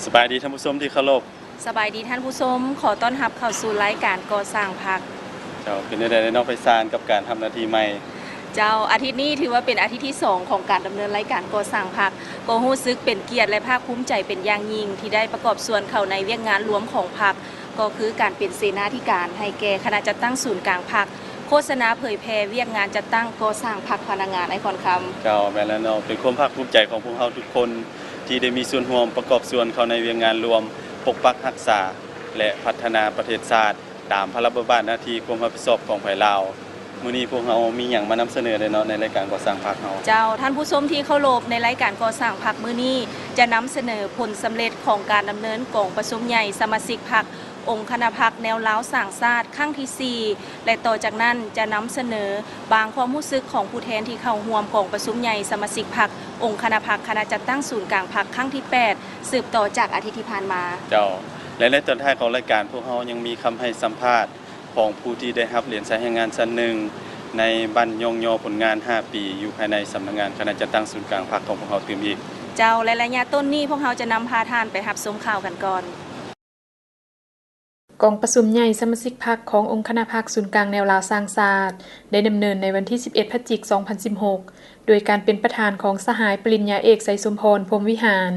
ສະບາຍດີທ່ານຜູ້ຊົມທີ່ເຄົາລົບ. ສະບາຍດີທ່ານຜູ້ຊົມ, ຂໍຕ້ອນຮັບເຂົ້າສູ່ລາຍການກໍ່ສ້າງພັກ. ເຈົ້າ, ເປັນຈັ່ງໃດເນາະ ໄພສານ ກັບການຮັບໜ້າທີ່ໃໝ່? ເຈົ້າ, ອາທິດນີ້ຖືວ່າເປັນອາທິດທີສອງຂອງການດຳເນີນລາຍການກໍ່ສ້າງພັກ, ກໍຮູ້ສຶກເປັນກຽດ ແລະ ພາກພູມໃຈເປັນຢ່າງຍິ່ງ ທີ່ໄດ້ປະກອບສ່ວນເຂົ້າໃນວຽກງານລວມຂອງພັກ, ກໍຄືການເປັນເສນາທິການໃຫ້ແກ່ຄະນະຈັດຕັ້ງສູນກາງພັກ, ໂຄສະນາເຜີຍແຜ່ວຽກງານຈັດຕັ້ງກໍ່ສ້າງພັກພະນັກງານ. ອ້າຍຂອນຄຳ. ເຈົ້າ, ແມ່ນແລ້ວເນາະ, ເປັນຄວາມພາກພູມໃຈຂອງພວກເຮົາທຸກຄົນ ທີ່ໄດ້ມີສ່ວນຮ່ວມປະກອບສ່ວນເຂົ້າໃນວຽກງານລວມປົກປັກຮັກສາ ແລະ ພັດທະນາປະເທດຊາດ ຕາມພາລະບົດບາດໜ້າທີ່ຄວາມຮັບຜິດຊອບຂອງໃຜລາວ. ມື້ນີ້ພວກເຮົາມີຫຍັງມານຳສະເໜີແດ່ເນາະ ໃນລາຍການກໍ່ສ້າງພັກເຮົາ? ເຈົ້າ, ທ່ານຜູ້ຊົມທີ່ເຄົາລົບ, ໃນລາຍການກໍ່ສ້າງພັກມື້ນີ້ ຈະນຳສະເໜີຜົນສຳເລັດຂອງການດຳເນີນກອງປະຊຸມໃຫຍ່ສະມາຊິກພັກ ອົງຄະນະພັກແນວລາວສ້າງຊາດ ຄັ້ງທີສີ່ ແລະ ຕໍ່ຈາກນັ້ນຈະນຳສະເໜີບາງຄວາມຮູ້ສຶກຂອງຜູ້ແທນທີ່ເຂົ້າຮ່ວມກອງປະຊຸມໃຫຍ່ສະມາຊິກພັກ ອົງຄະນະພັກຄະນະຈັດຕັ້ງສູນກາງພັກຄັ້ງທີແປດ ສືບຕໍ່ຈາກອາທິດທີ່ຜ່ານມາ. ເຈົ້າ, ແລະ ໃນຕອນທ້າຍຂອງລາຍການ ພວກເຮົາຍັງມີຄຳໃຫ້ສຳພາດຂອງຜູ້ທີ່ໄດ້ຮັບຫຼຽນຊາຍແຮງງານຊັ້ນໜຶ່ງ ໃນບັ້ນຍ້ອງຍໍຜົນງານຫ້າປີ ຢູ່ພາຍໃນສຳນັກງານຄະນະຈັດຕັ້ງສູນກາງພັກຂອງພວກເຮົາຕື່ມອີກ. ເຈົ້າ, ແລະ ໄລຍະຕົ້ນນີ້ ພວກເຮົາຈະນຳພາທ່ານໄປຮັບຊົມຂ່າວກັນກ່ອນ. ກອງປະຊຸມໃຫຍ່ສະມາຊິກພັກຂອງອົງຄະນະພັກສູນກາງແນວລາວສ້າງຊາດ ໄດ້ດຳເນີນໃນວັນທີສິບເອັດ ພະຈິກ ສອງພັນສິບຫົກ ໂດຍການເປັນປະທານຂອງສະຫາຍປະລິນຍາເອກ ໄຊສົມພອນ ພົມວິຫານ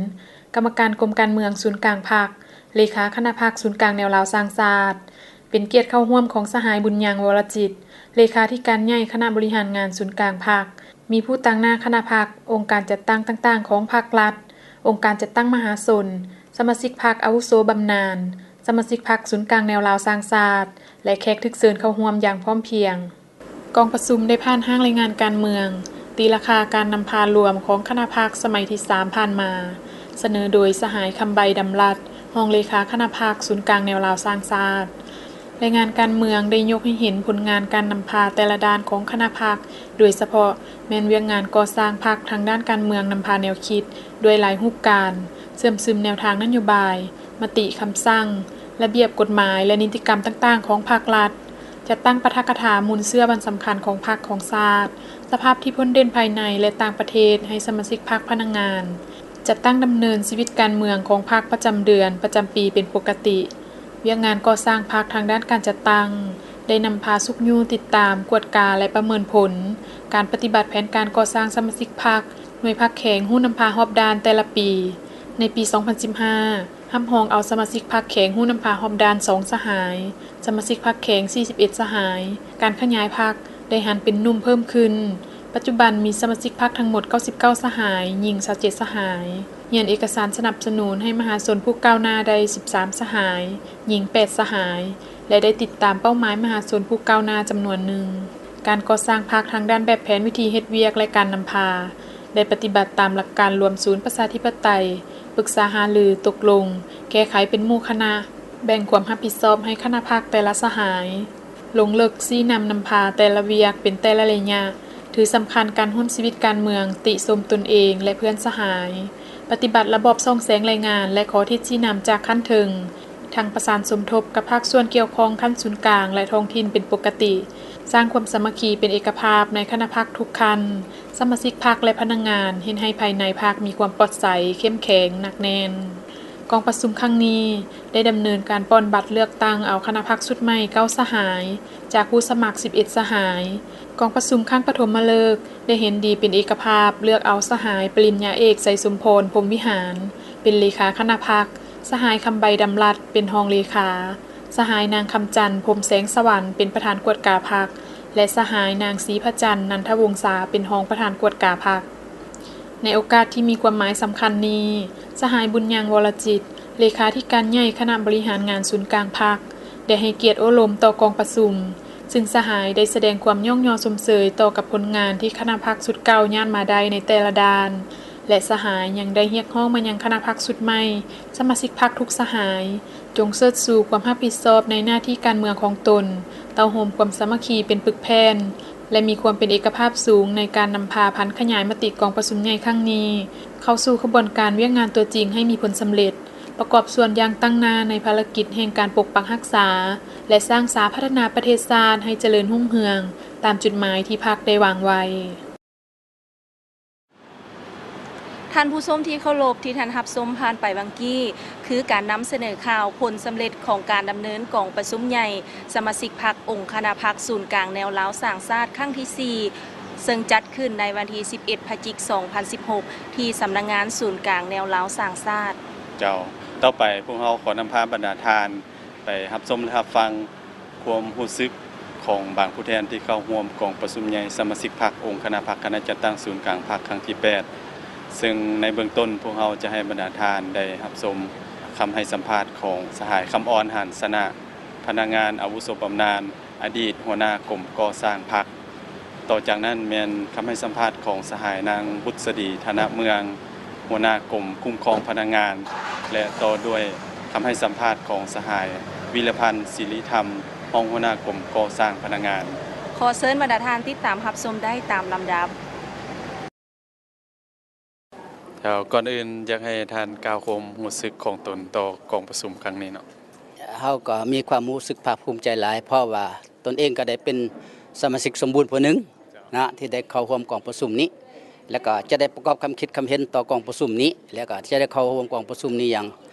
ກຳມະການກົມການເມືອງສູນກາງພັກ, ເລຂາຄະນະພັກສູນກາງແນວລາວສ້າງຊາດ, ເປັນກຽດເຂົ້າຮ່ວມຂອງສະຫາຍ ບຸນຍັງ ວໍລະຈິດ ເລຂາທິການໃຫຍ່ຄະນະບໍລິຫານງານສູນກາງພັກ, ມີຜູ້ຕາງໜ້າຄະນະພັກ, ອົງການຈັດຕັ້ງຕ່າງໆຂອງພັກລັດ, ອົງການຈັດຕັ້ງມະຫາຊົນ, ສະມາຊິກພັກອາວຸໂສບຳນານ, ສະມາຊິກພັກສູນກາງແນວລາວສ້າງຊາດ ແລະ ແຂກຖືກເຊີນເຂົ້າຮ່ວມຢ່າງພ້ອມພຽງ. ກອງປະຊຸມໄດ້ຜ່ານຮ່າງລາຍງານການເມືອງ, ຕີລາຄາການນຳພາລວມຂອງຄະນະພັກສະໄໝທີສາມຜ່ານມາ, ສະເໜີໂດຍສະຫາຍ ຄຳໃບ ດຳລັດ ຮອງເລຂາຄະນະພັກສູນກາງແນວລາວສ້າງຊາດ. ລາຍງານການເມືອງໄດ້ຍົກໃຫ້ເຫັນຜົນງານການນຳພາແຕ່ລະດ້ານຂອງຄະນະພັກ, ໂດຍສະເພາະແມ່ນວຽກງານກໍ່ສ້າງພັກທາງດ້ານການເມືອງນຳພາແນວຄິດດ້ວຍຫຼາຍຮູບການ, ເຊື່ອມຊຶມແນວທາງນະໂຍບາຍ, ມະຕິຄຳສັ່ງ, ລະບຽບກົດໝາຍ ແລະ ນິຕິກຳຕ່າງໆຂອງພັກລັດ, ຈັດຕັ້ງປາຖະກະຖາມູນເຊື້ອວັນສຳຄັນຂອງພັກຂອງຊາດ, ສະພາບທີ່ພົ້ນເດັ່ນພາຍໃນ ແລະ ຕ່າງປະເທດໃຫ້ສະມາຊິກພັກພະນັກງານ, ຈັດຕັ້ງດຳເນີນຊີວິດການເມືອງຂອງພັກປະຈຳເດືອນ, ປະຈຳປີເປັນປົກກະຕິ. ວຽກງານກໍ່ສ້າງພັກທາງດ້ານການຈັດຕັ້ງ ໄດ້ນຳພາຊຸກຍູ້, ຕິດຕາມ, ກວດກາ ແລະ ປະເມີນຜົນການປະຕິບັດແຜນການກໍ່ສ້າງສະມາຊິກພັກ ໜ່ວຍພັກແຂງຮູ້ນຳພາຮອບດ້ານແຕ່ລະປີ. ໃນປີສອງພັນສິບຫ້າ ຮັບຮອງເອົາສະມາຊິກພັກແຂງຮູ້ນຳພາຮອບດ້ານສອງສະຫາຍ, ສະມາຊິກພັກແຂງສີ່ສິບເອັດສະຫາຍ, ການຂະຫຍາຍພັກໄດ້ຫັນເປັນໜຸ່ມເພີ່ມຂຶ້ນ. ປັດຈຸບັນມີສະມາຊິກພັກທັງໝົດເກົ້າສິບເກົ້າສະຫາຍ, ຍິງຊາວເຈັດສະຫາຍ. ຮຽນເອກະສານສະໜັບສະໜູນໃຫ້ມະຫາຊົນຜູ້ກ້າວໜ້າໄດ້ສິບສາມສະຫາຍ, ຍິງແປດສະຫາຍ ແລະ ໄດ້ຕິດຕາມເປົ້າໝາຍມະຫາຊົນຜູ້ກ້າວໜ້າຈຳນວນໜຶ່ງ. ການກໍ່ສ້າງພັກທາງດ້ານແບບແຜນວິທີເຮັດວຽກ ແລະ ການນຳພາ ໄດ້ປະຕິບັດຕາມຫຼັກການລວມສູນປະຊາທິປະໄຕ, ປຶກສາຫາລື, ຕົກລົງ, ແກ້ໄຂເປັນໝູ່ຄະນະ, ແບ່ງຄວາມຮັບຜິດຊອບໃຫ້ຄະນະພັກແຕ່ລະສະຫາຍ, ລົງເລິກຊີ້ນຳນຳພາແຕ່ລະວຽກເປັນແຕ່ລະໄລຍະ, ຖືສຳຄັນການຮ່ວມຊີວິດການເມືອງ, ຕິຊົມຕົນເອງ ແລະ ເພື່ອນສະຫາຍ, ປະຕິບັດລະບອບສ່ອງແສງລາຍງານ ແລະ ຂໍທິດຊີ້ນຳຈາກຂັ້ນເທິງ, ທັງປະສານສົມທົບກັບພາກສ່ວນກ່ຽວຂ້ອງຂັ້ນສູນກາງ ແລະ ທ້ອງຖິ່ນເປັນປົກກະຕິ, ສ້າງຄວາມສາມັກຄີເປັນເອກະພາບໃນຄະນະພັກທຸກຂັ້ນ, ສະມາຊິກພັກ ແລະ ພະນັກງານ, ເຮັດໃຫ້ພາຍໃນພັກມີຄວາມປອດໃສ, ເຂັ້ມແຂງ, ໜັກແໜ້ນ. ກອງປະຊຸມຄັ້ງນີ້ໄດ້ດຳເນີນການປ່ອນບັດເລືອກຕັ້ງເອົາຄະນະພັກຊຸດໃໝ່ເກົ້າສະຫາຍ, ຈາກຜູ້ສະໝັກສິບເອັດສະຫາຍ. ກອງປະຊຸມຄັ້ງປະຖົມມະເລີກໄດ້ເຫັນດີເປັນເອກະພາບເລືອກເອົາສະຫາຍປະລິນຍາເອກ ໄຊສົມພອນ ພົມວິຫານ ເປັນເລຂາຄະນະພັກ, ສະຫາຍ ຄຳໃບ ດຳລັດ ເປັນຮອງເລຂາ, ສະຫາຍ ນາງ ຄຳຈັນ ພົມແສງສະຫວັນ ເປັນປະທານກວດກາພັກ ແລະ ສະຫາຍ ນາງ ສີພະຈັນ ນັນທະວົງສາ ເປັນຮອງປະທານກວດກາພັກ. ໃນໂອກາດທີ່ມີຄວາມໝາຍສຳຄັນນີ້, ສະຫາຍ ບຸນຍັງ ວໍລະຈິດ ເລຂາທິການໃຫຍ່ຄະນະບໍລິຫານງານສູນກາງພັກ ໄດ້ໃຫ້ກຽດໂອ້ລົມຕໍ່ກອງປະຊຸມ, ຊຶ່ງສະຫາຍໄດ້ສະແດງຄວາມຍ້ອງຍໍຊົມເຊີຍຕໍ່ກັບຜົນງານທີ່ຄະນະພັກຊຸດເກົ່າຍາດມາໄດ້ໃນແຕ່ລະດ້ານ ແລະ ສະຫາຍຍັງໄດ້ຮຽກຮ້ອງມາຍັງຄະນະພັກຊຸດໃໝ່, ສະມາຊິກພັກທຸກສະຫາຍ, ຈົ່ງເຊີດຊູຄວາມຮັບຜິດຊອບໃນໜ້າທີ່ການເມືອງຂອງຕົນ, ເຕົ້າໂຮມຄວາມສາມັກຄີເປັນປຶກແຜ່ນ ແລະ ມີຄວາມເປັນເອກະພາບສູງໃນການນຳພາຜັນຂະຫຍາຍມະຕິກອງປະຊຸມໃຫຍ່ຄັ້ງນີ້ ເຂົ້າສູ່ຂະບວນການວຽກງານຕົວຈິງໃຫ້ມີຜົນສຳເລັດ, ປະກອບສ່ວນຢ່າງຕັ້ງໜ້າໃນພາລະກິດແຫ່ງການປົກປັກຮັກສາ ແລະ ສ້າງສາພັດທະນາປະເທດຊາດໃຫ້ຈະເລີນຮຸ່ງເຮືອງຕາມຈຸດໝາຍທີ່ພັກໄດ້ວາງໄວ້. ທ່ານຜູ້ຊົມທີ່ເຄົາລົບ, ທີ່ທ່ານຮັບຊົມຜ່ານໄປຫວ່າງກີ້ ຄືການນຳສະເໜີຂ່າວຜົນສຳເລັດຂອງການດຳເນີນກອງປະຊຸມໃຫຍ່ສະມາຊິກພັກອົງຄະນະພັກສູນກາງແນວລາວສ້າງຊາດຄັ້ງທີສີ່ ເຊິ່ງຈັດຂຶ້ນໃນວັນທີສິບເອັດ ພະຈິກ ສອງພັນສິບຫົກ ທີ່ສຳນັກງານສູນກາງແນວລາວສ້າງຊາດ. ເຈົ້າ, ຕໍ່ໄປພວກເຮົາຂໍນຳພາບັນດາທ່ານໄປຮັບຊົມ ແລະ ຮັບຟັງ ຄວາມຮູ້ສຶກຂອງບາງຜູ້ແທນທີ່ເຂົ້າຮ່ວມກອງປະຊຸມໃຫຍ່ສະມາຊິກພັກອົງຄະນະພັກຄະນະຈັດຕັ້ງສູນກາງພັກຄັ້ງທີແປດ ເຊິ່ງໃນເບື້ອງຕົ້ນພວກເຮົາຈະໃຫ້ບັນດາທ່ານໄດ້ຮັບຊົມຄຳໃຫ້ສຳພາດຂອງສະຫາຍ ຄຳອອນ ຫານຊະນະ ພະນັກງານອາວຸໂສບຳນານ ອະດີດຫົວໜ້າກົມກໍ່ສ້າງພັກ. ຕໍ່ຈາກນັ້ນແມ່ນຄຳໃຫ້ສຳພາດຂອງສະຫາຍນາງ ບຸດສະດີ ທະນະເມືອງ ຫົວໜ້າກົມຄຸ້ມຄອງພະນັກງານ ແລະ ຕໍ່ດ້ວຍຄຳໃຫ້ສຳພາດຂອງສະຫາຍ ວິລະພັນ ສິລິທຳ ຮອງຫົວໜ້າກົມກໍ່ສ້າງພະນັກງານ. ຂໍເຊີນບັນດາທ່ານຕິດຕາມຮັບຊົມໄດ້ຕາມລຳດັບ. ເຈົ້າ, ກ່ອນອື່ນຢາກໃຫ້ທ່ານກ່າວຄວາມຮູ້ສຶກຂອງຕົນຕໍ່ກອງປະຊຸມຄັ້ງນີ້ເນາະ. ເຮົາກໍມີຄວາມຮູ້ສຶກພາກພູມໃຈຫຼາຍ ເພາະວ່າຕົນເອງກໍໄດ້ເປັນສະມາຊິກສົມບູນຜູ້ໜຶ່ງນະ ທີ່ໄດ້ເຂົ້າຮ່ວມກອງປະຊຸມນີ້ ແລ້ວກໍຈະໄດ້ປະກອບຄຳຄິດຄຳເຫັນຕໍ່ກອງປະຊຸມນີ້ ແລ້ວກໍຈະໄດ້ເຂົ້າຮ່ວມກອງປະຊຸມນີ້ຢ່າງ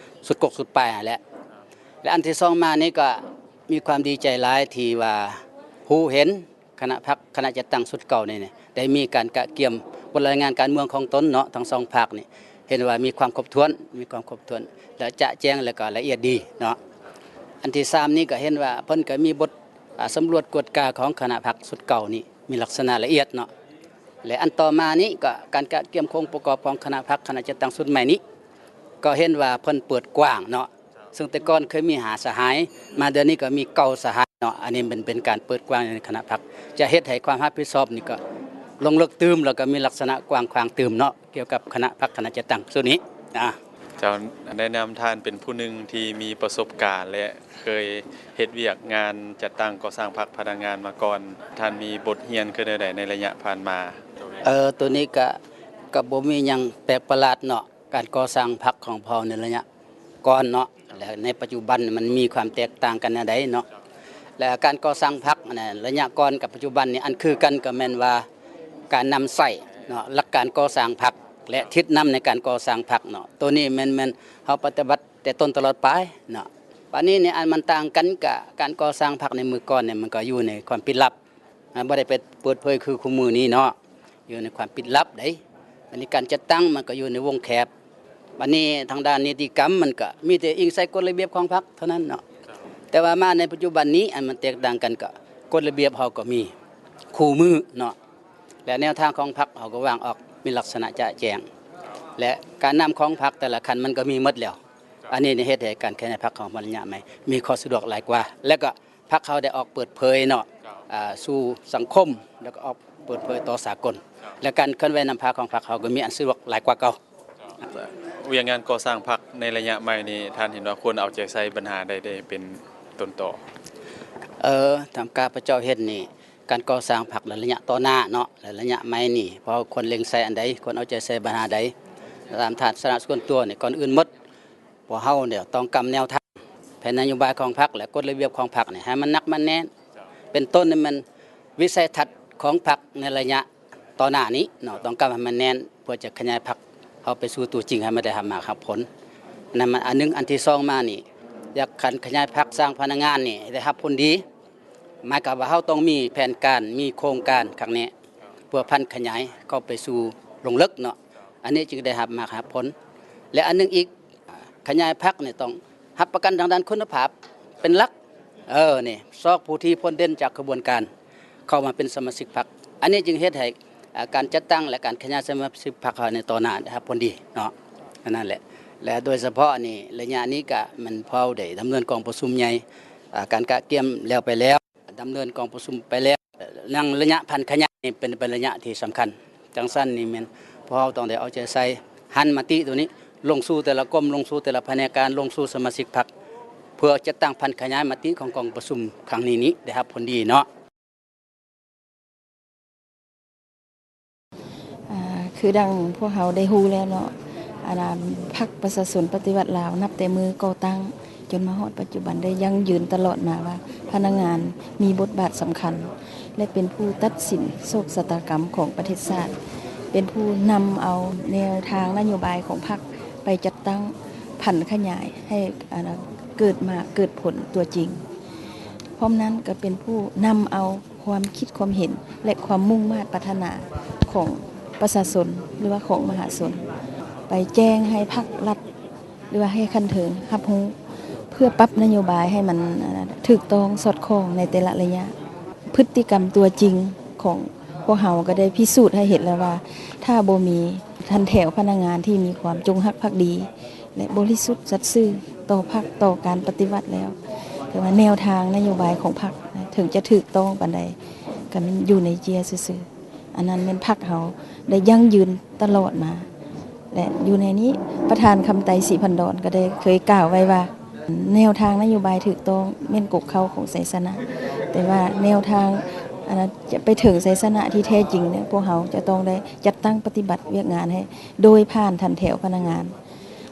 ສຸດກົກສຸດປາຍຫັ້ນແຫຼະ. ແລະ ອັນທີສອງມານີ້ກໍມີຄວາມດີໃຈຫຼາຍທີ່ວ່າຮູ້ເຫັນ ຄະນະພັກຄະນະຈັດຕັ້ງຊຸດເກົ່ານີ້ ໄດ້ມີການກະກຽມບົດລາຍງານການເມືອງຂອງຕົນເນາະ ທັງສອງພັກນີ້ ເຫັນວ່າມີຄວາມຄົບຖ້ວນ ມີຄວາມຄົບຖ້ວນ ແລະ ຈະແຈ້ງ ແລະ ກໍລະອຽດດີເນາະ. ອັນທີສາມນີ້ກໍເຫັນວ່າເພິ່ນກໍມີບົດ ອາ ສຳຫຼວດກວດກາຂອງຄະນະພັກຊຸດເກົ່ານີ້ ມີລັກສະນະລະອຽດເນາະ. ແລະ ອັນຕໍ່ມານີ້ກໍການກະກຽມໂຄງປະກອບຂອງຄະນະພັກຄະນະຈັດຕັ້ງຊຸດໃໝ່ນີ້ ກໍເຫັນວ່າເພິ່ນເປີດກວ້າງເນາະ. ເຊິ່ງແຕ່ກ່ອນເຄີຍມີຫ້າສະຫາຍ ມາດຽວນີ້ກໍມີເກົ້າສະຫາຍເນາະ. ອັນນີ້ມັນເປັນການເປີດກວ້າງໃນຄະນະພັກ ຈະເຮັດໃຫ້ຄວາມຮັບຜິດຊອບນີ້ກໍລົງເລິກຕື່ມ ແລ້ວກໍມີລັກສະນະກວ້າງຂວາງຕື່ມເນາະ ກ່ຽວກັບຄະນະພັກຄະນະຈັດຕັ້ງຊຸດນີ້ນະ. ເຈົ້າ, ໃນນາມທ່ານເປັນຜູ້ໜຶ່ງທີ່ມີປະສົບການ ແລະ ເຄີຍເຮັດວຽກງານຈັດຕັ້ງກໍ່ສ້າງພັກພະນັກງານມາກ່ອນ, ທ່ານມີບົດຮຽນຄືແນວໃດໃນໄລຍະຜ່ານມາ? ເອີ, ໂຕນີ້ກະ, ກະບໍ່ມີຫຍັງແປກປະຫຼາດເນາະ. ການກໍ່ສ້າງພັກຂອງພວກເຮົາໃນໄລຍະກ່ອນເນາະ ແລະ ໃນປັດຈຸບັນມັນມີຄວາມແຕກຕ່າງກັນແນວໃດເນາະ ແລະ ການກໍ່ສ້າງພັກໃນໄລຍະກ່ອນກັບປັດຈຸບັນນີ້ ອັນຄືກັນກໍແມ່ນວ່າການນຳໃຊ້ເນາະ ຫຼັກການກໍ່ສ້າງພັກ ແລະ ທິດນຳໃນການກໍ່ສ້າງພັກເນາະ ໂຕນີ້ແມ່ນ, ແມ່ນເຮົາປະຕິບັດແຕ່ຕົ້ນຕະຫຼອດປາຍເນາະ. ບາດນີ້ນີ້ ອັນມັນຕ່າງກັນກະການກໍ່ສ້າງພັກໃນມື້ກ່ອນນີ້ ມັນກໍຢູ່ໃນຄວາມປິດລັບ ອ່າ ບໍ່ໄດ້ໄປເປີດເຜີຍຄືຄູ່ມື້ນີ້ເນາະ ຢູ່ໃນຄວາມປິດລັບໃດ໋. ບັດນີ້ການຈັດຕັ້ງມັນກໍຢູ່ໃນວົງແຄບ. ບັດນີ້ທາງດ້ານນິຕິກຳມັນກໍມີແຕ່ອີງໃສ່ກົດລະບຽບຂອງພັກເທົ່ານັ້ນເນາະ. ແຕ່ວ່າມາໃນປັດຈຸບັນນີ້ ອັນມັນແຕກຕ່າງກັນກໍກົດລະບຽບເຮົາກໍມີຄູ່ມື້ເນາະ ແລະ ແນວທາງຂອງພັກເຮົາກໍວາງອອກມີລັກສະນະຈະແຈ້ງ ແລະ ການນຳຂອງພັກແຕ່ລະຂັ້ນມັນກໍມີໝົດແລ້ວ. ອັນນີ້ເຮັດໃຫ້ການຂະຫຍາຍພັກຂອງໄລຍະໃໝ່ມີຂໍ້ສະດວກຫຼາຍກວ່າ ແລະ ກໍ ພັກເຮົາໄດ້ອອກເປີດເຜີຍເນາະ ເຈົ້າ ອ່າ ສູ່ສັງຄົມ ແລ້ວກໍອອກເປີດເຜີຍຕໍ່ສາກົນ ເຈົ້າ ແລະ ການເຄື່ອນໄຫວນຳພາຂອງພັກເຮົາກໍມີອັນສະດວກຫຼາຍກວ່າເກົ່າ. ເຈົ້າ ວຽກງານກໍ່ສ້າງພັກໃນໄລຍະໃໝ່ນີ້ ທ່ານເຫັນວ່າຄວນເອົາໃຈໃສ່ບັນຫາໃດ ໄດ້ເປັນຕົ້ນຕໍ? ເອີ ຕາມກາພະເຈົ້າເຫັນນີ້ ການກໍ່ສ້າງພັກໃນໄລຍະຕໍ່ໜ້າເນາະ ແລະ ໄລຍະໃໝ່ນີ້ ພວກເຮົາຄວນເລັງໃສ່ອັນໃດ ຄວນເອົາໃຈໃສ່ບັນຫາໃດ? ຕາມທັດສະນະສ່ວນຕົວນີ້ ກ່ອນອື່ນໝົດ ພວກເຮົານີ້ຕ້ອງກຳແນວທາງ ແຜນນະໂຍບາຍຂອງພັກ ແລະ ກົດລະບຽບຂອງພັກນີ້ໃຫ້ມັນໜັກມັນແໜ້ນ. ເປັນຕົ້ນນີ້ແມ່ນວິໄສທັດຂອງພັກໃນໄລຍະຕໍ່ໜ້ານີ້ເນາະ ຕ້ອງກຳໃຫ້ມັນແໜ້ນ ເພື່ອຈະຂະຫຍາຍພັກເຮົາໄປສູ່ຕົວຈິງໃຫ້ມັນໄດ້ຮັບໝາກຮັບຜົນ. ອັນນັ້ນມັນອັນໜຶ່ງ. ອັນທີສອງມານີ້ ຢາກຄັນຂະຫຍາຍພັກສ້າງພະນັກງານນີ້ໃຫ້ໄດ້ຮັບຜົນດີ ໝາຍຄວາມວ່າເຮົາຕ້ອງມີແຜນການ ມີໂຄງການຄັກແນ່ ເພື່ອຜັນຂະຫຍາຍເຂົ້າໄປສູ່ລົງເລິກເນາະ ອັນນີ້ຈຶ່ງໄດ້ຮັບໝາກຮັບຜົນ. ແລະ ອັນໜຶ່ງອີກ ຂະຫຍາຍພັກນີ້ຕ້ອງຮັບປະກັນທາງດ້ານຄຸນນະພາບເປັນຫຼັກ. ເອີ ນີ້ ຊອກຜູ້ທີ່ພົ້ນເດັ່ນຈາກຂະບວນການເຂົ້າມາເປັນສະມາຊິກພັກ ອັນນີ້ຈຶ່ງເຮັດໃຫ້ ອ່າ ການຈັດຕັ້ງ ແລະ ການຂະຫຍາຍສະມາຊິກພັກເຮົາໃນຕໍ່ໜ້າໄດ້ຮັບຜົນດີເນາະ. ອັນນັ້ນແຫຼະ ແລະ ໂດຍສະເພາະນີ້ ໄລຍະນີ້ກະແມ່ນພວກເຮົາໄດ້ດຳເນີນກອງປະຊຸມໃຫຍ່ ອ່າ ການກະກຽມແລ້ວໄປແລ້ວ ດຳເນີນກອງປະຊຸມໄປແລ້ວ. ຍັງໄລຍະຜັນຂະຫຍາຍນີ້ເປັນ, ເປັນໄລຍະທີ່ສຳຄັນ. ຈັ່ງຊັ້ນນີ້ແມ່ນພວກເຮົາຕ້ອງໄດ້ເອົາໃຈໃສ່ ຫັນມະຕິໂຕນີ້ລົງສູ່ແຕ່ລະກົມ, ລົງສູ່ແຕ່ລະພະແນກການ, ລົງສູ່ສະມາຊິກພັກ ເພື່ອຈັດຕັ້ງຜັນຂະຫຍາຍມະຕິຂອງກອງປະຊຸມຄັ້ງນີ້ນີ້ໄດ້ຮັບຜົນດີເນາະ. ອ່າ ຄືດັ່ງພວກເຮົາໄດ້ຮູ້ແລ້ວເນາະ ອັນນ່າ ພັກປະຊາຊົນປະຕິວັດລາວ ນັບແຕ່ມື້ກໍ່ຕັ້ງຈົນມາຮອດປັດຈຸບັນ ໄດ້ຢັ້ງຢືນຕະຫຼອດມາວ່າ ພະນັກງານມີບົດບາດສຳຄັນ ແລະ ເປັນຜູ້ຕັດສິນໂຊກຊະຕາກຳຂອງປະເທດຊາດ. ເປັນຜູ້ນຳເອົາແນວທາງນະໂຍບາຍຂອງພັກໄປຈັດຕັ້ງຜັນຂະຫຍາຍໃຫ້ ອັນ ເກີດມາເກີດຜົນຕົວຈິງ. ພ້ອມນັ້ນກໍເປັນຜູ້ນຳເອົາຄວາມຄິດຄວາມເຫັນ ແລະ ຄວາມມຸ່ງມາດປາດຖະໜາຂອງປະຊາຊົນ ຫຼືວ່າຂອງມະຫາຊົນ ໄປແຈ້ງໃຫ້ພັກລັດ ຫຼືວ່າໃຫ້ຂັ້ນເທິງຮັບຮູ້ ເພື່ອປັບນະໂຍບາຍໃຫ້ມັນ ອາ ຖືກຕ້ອງສອດຄ່ອງໃນແຕ່ລະໄລຍະ. ພຶດຕິກຳຕົວຈິງຂອງພວກເຮົາກໍໄດ້ພິສູດໃຫ້ເຫັນແລ້ວວ່າ ຖ້າບໍ່ມີຖັນແຖວພະນັກງານທີ່ມີຄວາມຈົງຮັກພັກດີ ແລະ ບໍລິສຸດສັດຊື່ຕໍ່ພັກ ຕໍ່ການປະຕິວັດແລ້ວ ແຕ່ວ່າແນວທາງນະໂຍບາຍຂອງພັກເຖິງຈະຖືກຕ້ອງປານໃດ ກໍແມ່ນຢູ່ໃນເຈ້ຍຊື່ໆ. ອັນນັ້ນແມ່ນພັກເຮົາໄດ້ຢັ້ງຢືນຕະຫຼອດມາ ແລະ ຢູ່ໃນນີ້ປະທານຄຳໄຕ ສີພັນດອນ ກໍໄດ້ເຄີຍກ່າວໄວ້ວ່າ ແນວທາງນະໂຍບາຍຖືກຕ້ອງແມ່ນກົກເຄົ້າຂອງໄຊຊະນະ, ແຕ່ວ່າແນວທາງ ອັນ ຈະໄປເຖິງໄຊຊະນະທີ່ແທ້ຈິງເນຍ ພວກເຮົາຈະຕ້ອງໄດ້ຈັດຕັ້ງປະຕິບັດວຽກງານໃຫ້ໂດຍຜ່ານຖັນແຖວພະນັກງານ.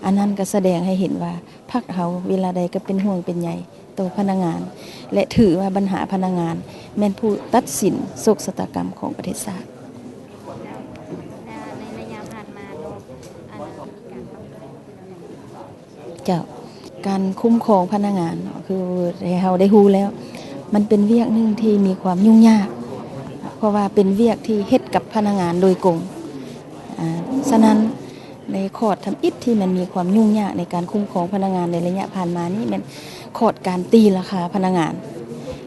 ອັນນັ້ນກໍສະແດງໃຫ້ເຫັນວ່າ ພັກເຮົາເວລາໃດກໍເປັນຫ່ວງເປັນໃຍຕໍ່ພະນັກງານ ແລະ ຖືວ່າບັນຫາພະນັກງານແມ່ນຜູ້ຕັດສິນໂຊກຊະຕາກຳຂອງປະເທດຊາດ. ແລະ ໃນໄລຍະຜ່ານມາເນາະ ອັນ ມີການປັບປຸງ ເຈົ້າ ການຄຸ້ມຄອງພະນັກງານເນາະ ຄືທີ່ເຮົາໄດ້ຮູ້ແລ້ວ ມັນເປັນວຽກໜຶ່ງທີ່ມີຄວາມຫຍຸ້ງຍາກ ເພາະວ່າເປັນວຽກທີ່ເຮັດກັບພະນັກງານໂດຍກົງ. ອາ ສະນັ້ນ ໃນຂອດທຳອິດທີ່ມັນມີຄວາມຫຍຸ້ງຍາກໃນການຄຸ້ມຄອງພະນັກງານໃນໄລຍະຜ່ານມານີ້ ແມ່ນຂອດການຕີລາຄາພະນັກງານ.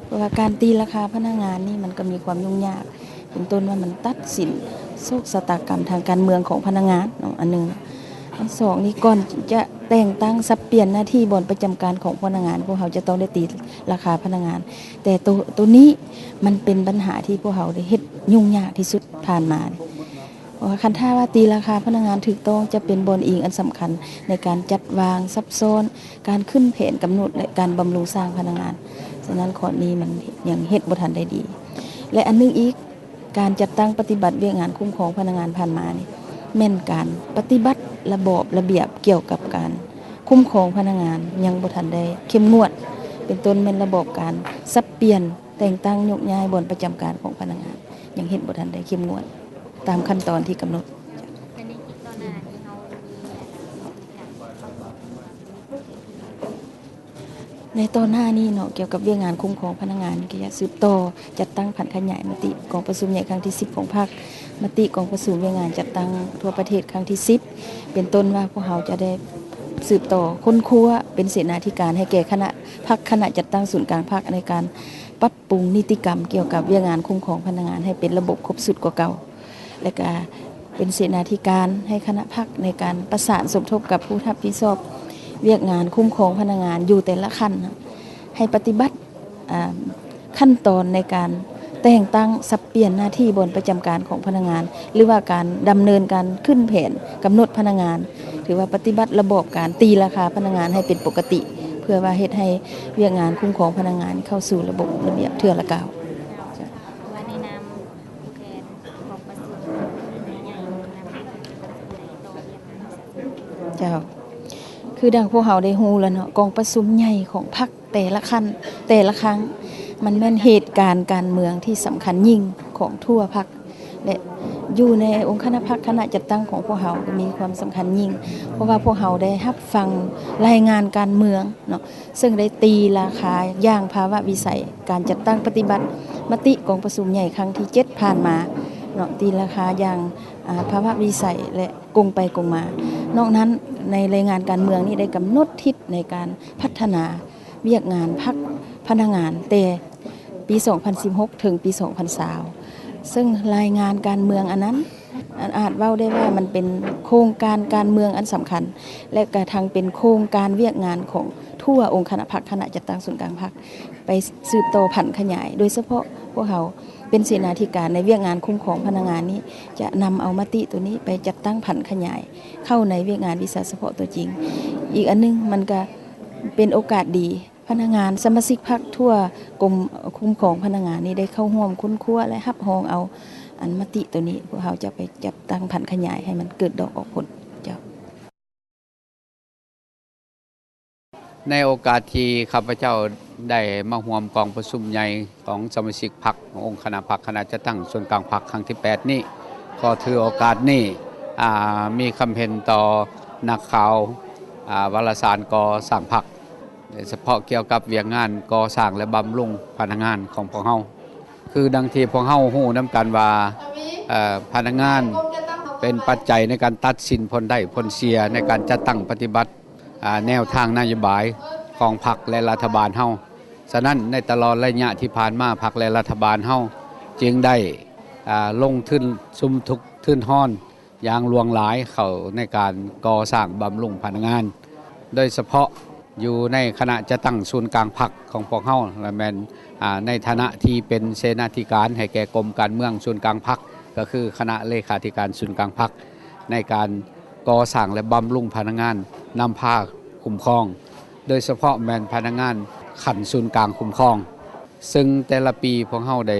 ເພາະວ່າການຕີລາຄາພະນັກງານນີ້ ມັນກໍມີຄວາມຫຍຸ້ງຍາກ ເປັນຕົ້ນວ່າມັນຕັດສິນໂຊກຊະຕາກຳທາງການເມືອງຂອງພະນັກງານເນາະ ອັນໜຶ່ງ. ອັນສອງນີ້ ກ່ອນຈະແຕ່ງຕັ້ງສັບປ່ຽນໜ້າທີ່ບ່ອນປະຈຳການຂອງພະນັກງານ ພວກເຮົາຈະຕ້ອງໄດ້ຕີລາຄາພະນັກງານ. ແຕ່ໂຕ ໂຕນີ້ມັນເປັນບັນຫາທີ່ພວກເຮົາໄດ້ເຮັດຫຍຸ້ງຍາກທີ່ສຸດຜ່ານມາ. ເພາະວ່າຄັນຖ້າວ່າຕີລາຄາພະນັກງານຖືກຕ້ອງ ຈະເປັນບ່ອນອີງອັນສຳຄັນໃນການຈັດວາງຊັບຊ້ອນ ການຂຶ້ນແຜນກຳນົດ ແລະ ການບຳລຸງສ້າງພະນັກງານ. ສະນັ້ນ ຂໍ້ນີ້ມັນຍັງເຮັດບໍ່ທັນໄດ້ດີ. ແລະ ອັນໜຶ່ງອີກ ການຈັດຕັ້ງປະຕິບັດວຽກງານຄຸ້ມຄອງພະນັກງານຜ່ານມານີ້ ແມ່ນການປະຕິບັດລະບອບລະບຽບກ່ຽວກັບການຄຸ້ມຄອງພະນັກງານຍັງບໍ່ທັນໄດ້ເຂັ້ມງວດ ເປັນຕົ້ນແມ່ນລະບອບການສັບປ່ຽນ ແຕ່ງຕັ້ງໂຍກຍ້າຍບ່ອນປະຈຳການຂອງພະນັກງານ ຍັງເຮັດບໍ່ທັນໄດ້ເຂັ້ມງວດຕາມຂັ້ນຕອນທີ່ກຳນົດ. ໃນຕໍ່ໜ້ານີ້ເຮົາມີ ໃນຕໍ່ໜ້ານີ້ເນາະ ກ່ຽວກັບວຽກງານຄຸ້ມຄອງພະນັກງານ ກໍຈະສືບຕໍ່ຈັດຕັ້ງຜັນຂະຫຍາຍມະຕິກອງປະຊຸມໃຫຍ່ຄັ້ງທີສິບຂອງພັກ, ມະຕິກອງປະຊຸມວຽກງານຈັດຕັ້ງທົ່ວປະເທດຄັ້ງທີສິບ ເປັນຕົ້ນວ່າພວກເຮົາຈະໄດ້ສືບຕໍ່ຄົ້ນຄວ້າເປັນເສນາທິການໃຫ້ແກ່ຄະນະພັກ, ຄະນະຈັດຕັ້ງສູນກາງພັກ ໃນການປັບປຸງນິຕິກຳກ່ຽວກັບວຽກງານຄຸ້ມຄອງພະນັກງານໃຫ້ເປັນລະບົບຄົບຊຸດກວ່າເກົ່າ. ແລະກະເປັນເສນາທິການໃຫ້ຄະນະພັກໃນການປະສານສົມທົບກັບຜູ້ຮັບຜິດຊອບວຽກງານຄຸ້ມຄອງພະນັກງານຢູ່ແຕ່ລະຂັ້ນ ໃຫ້ປະຕິບັດ ອາ ຂັ້ນຕອນໃນການແຕ່ງຕັ້ງສັບປ່ຽນໜ້າທີ່ບ່ອນປະຈຳການຂອງພະນັກງານ ຫຼືວ່າການດຳເນີນການຂຶ້ນແຜນກຳນົດພະນັກງານ ຖືວ່າປະຕິບັດລະບອບການຕີລາຄາພະນັກງານໃຫ້ເປັນປົກກະຕິ ເພື່ອວ່າເຮັດໃຫ້ວຽກງານຄຸ້ມຄອງພະນັກງານເຂົ້າສູ່ລະບົບລະບຽບເທື່ອລະກ້າວ. ເຈົ້າ. ວ່າໃນນາມຜູ້ແທນກອງປະຊຸມໃຫຍ່ຂອງຄະນະພັກ ມີຄຳເຫັນໃດຕໍ່ວຽກງານ ເຈົ້າ. ຄືດັ່ງພວກເຮົາໄດ້ຮູ້ແລ້ວເນາະ ກອງປະຊຸມໃຫຍ່ຂອງພັກແຕ່ລະຂັ້ນ ແຕ່ລະຄັ້ງ ມັນແມ່ນເຫດການການເມືອງທີ່ສຳຄັນຍິ່ງຂອງທົ່ວພັກ ແລະ ຢູ່ໃນອົງຄະນະພັກ ຄະນະຈັດຕັ້ງຂອງພວກເຮົາກໍມີຄວາມສຳຄັນຍິ່ງ ເພາະວ່າພວກເຮົາໄດ້ຮັບຟັງລາຍງານການເມືອງເນາະ ເຊິ່ງໄດ້ຕີລາຄາຢ່າງພາວະວິໄສ ການຈັດຕັ້ງປະຕິບັດມະຕິກອງປະຊຸມໃຫຍ່ຄັ້ງທີເຈັດຜ່ານມາເນາະ ຕີລາຄາຢ່າງ ອາ ພາວະວິໄສ ແລະ ກົງໄປກົງມາ. ນອກນັ້ນ ໃນລາຍງານການເມືອງນີ້ໄດ້ກຳນົດທິດໃນການພັດທະນາວຽກງານພັກພະນັກງານ ແຕ່ປີສອງພັນສິບຫົກ ເຖິງປີສອງພັນຊາວ ເຊິ່ງລາຍງານການເມືອງອັນນັ້ນ ອາດເວົ້າໄດ້ວ່າມັນເປັນໂຄງການການເມືອງອັນສຳຄັນ ແລະ ກະທັງເປັນໂຄງການວຽກງານຂອງທົ່ວອົງຄະນະພັກ ຄະນະຈັດຕັ້ງສູນກາງພັກ ໄປສືບຕໍ່ຜັນຂະຫຍາຍ. ໂດຍສະເພາະພວກເຮົາເປັນເສນາທິການໃນວຽກງານຄຸ້ມຄອງພະນັກງານນີ້ ຈະນຳເອົາມະຕິໂຕນີ້ໄປຈັດຕັ້ງຜັນຂະຫຍາຍເຂົ້າໃນວຽກງານວິຊາສະເພາະຕົວຈິງ. ອີກອັນໜຶ່ງ ມັນກະເປັນໂອກາດດີ ພະນັກງານສະມາຊິກພັກທົ່ວກົມຄຸ້ມຄອງພະນັກງານນີ້ໄດ້ເຂົ້າຮ່ວມຄົ້ນຄວ້າ ແລະ ຮັບຮອງເອົາອັນມະຕິໂຕນີ້ ພວກເຮົາຈະໄປຈັດຕັ້ງຜັນຂະຫຍາຍໃຫ້ມັນເກີດດອກອອກຜົນ. ເຈົ້າ. ໃນໂອກາດທີ່ຂ້າພະເຈົ້າໄດ້ມາຮ່ວມກອງປະຊຸມໃຫຍ່ຂອງສະມາຊິກພັກ ອົງຄະນະພັກ ຄະນະຈັດຕັ້ງສູນກາງພັກຄັ້ງທີແປດນີ້ ຂໍຖືໂອກາດນີ້ ອາ ມີຄຳເຫັນຕໍ່ນັກຂ່າວ ອາ ວາລະສານກໍ່ສ້າງພັກ ໂດຍສະເພາະກ່ຽວກັບວຽກງານກໍ່ສ້າງ ແລະ ບຳລຸງພະນັກງານຂອງພວກເຮົາ. ຄືດັ່ງທີ່ພວກເຮົາຮູ້ນຳກັນວ່າ ເອີ ພະນັກງານເປັນປັດໄຈໃນການຕັດສິນຜົນໄດ້ຜົນເສຍໃນການຈັດຕັ້ງປະຕິບັດ ອາ ແນວທາງນະໂຍບາຍຂອງພັກ ແລະ ລັດຖະບານເຮົາ. ສະນັ້ນ ໃນຕະຫຼອດໄລຍະທີ່ຜ່ານມາ ພັກ ແລະ ລັດຖະບານເຮົາຈຶ່ງໄດ້ ອາ ລົງທຶນຊຸມທຸກທຶນຮອນຢ່າງຫຼວງຫຼາຍເຂົ້າໃນການກໍ່ສ້າງບຳລຸງພະນັກງານ ໂດຍສະເພາະຢູ່ໃນຄະນະຈັດຕັ້ງສູນກາງພັກຂອງພວກເຮົາ ແລະ ແມ່ນ ອາ ໃນຖານະທີ່ເປັນເສນາທິການໃຫ້ແກ່ກົມການເມືອງສູນກາງພັກ ກໍຄືຄະນະເລຂາທິການສູນກາງພັກ ໃນການກໍ່ສ້າງ ແລະ ບຳລຸງພະນັກງານນຳພາຄຸ້ມຄອງ ໂດຍສະເພາະແມ່ນພະນັກງານຂັ້ນສູນກາງຄຸ້ມຄອງ ເຊິ່ງແຕ່ລະປີພວກເຮົາໄດ້